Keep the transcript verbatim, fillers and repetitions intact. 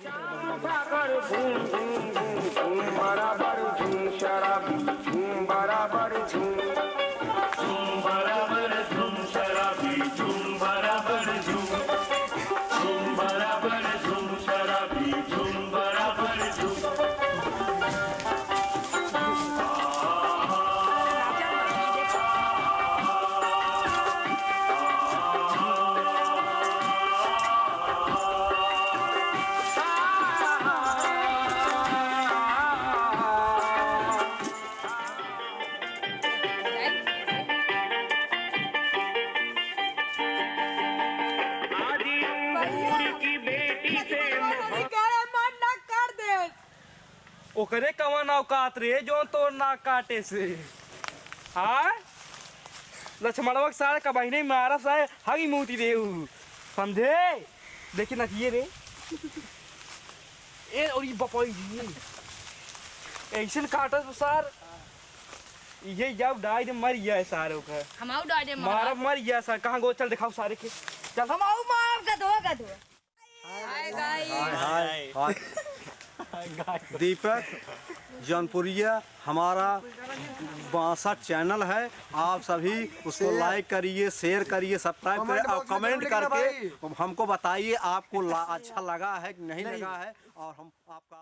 झूम बराबर झूम शराबी, झूम बराबर झूम। झूम बराबर झूम शराबी, झूम बराबर झूम। झूम बराबर झूम शराबी, झूम बराबर झूम। आज अंगूर की बेटी से मोहब्बत। ओकरे कवन औकात रे, जौन तोर नाक काटे से? हाँ? लछमणवा के सारे कबहिने मारा सारे, हगी मूती देऊ। समझे? देखी ना किए रे। ए, और ये बपाई जी। ऐसन काटत सार। ये जाओ डाई दे, मर गया है सारे ओकर। हम आऊ डाई दे, मारा मर गया सार। कहाँ गो, चल दिखाओ सारे के। चल। हम आऊ मार गधो, गधो। हाय, हाय। दीपक जौनपुरिया हमारा बासठ चैनल है, आप सभी उसको लाइक करिए, शेयर करिए, सब्सक्राइब करिए और कमेंट करके हमको बताइए आपको ला-, अच्छा लगा है कि नहीं लगा है और हम आपका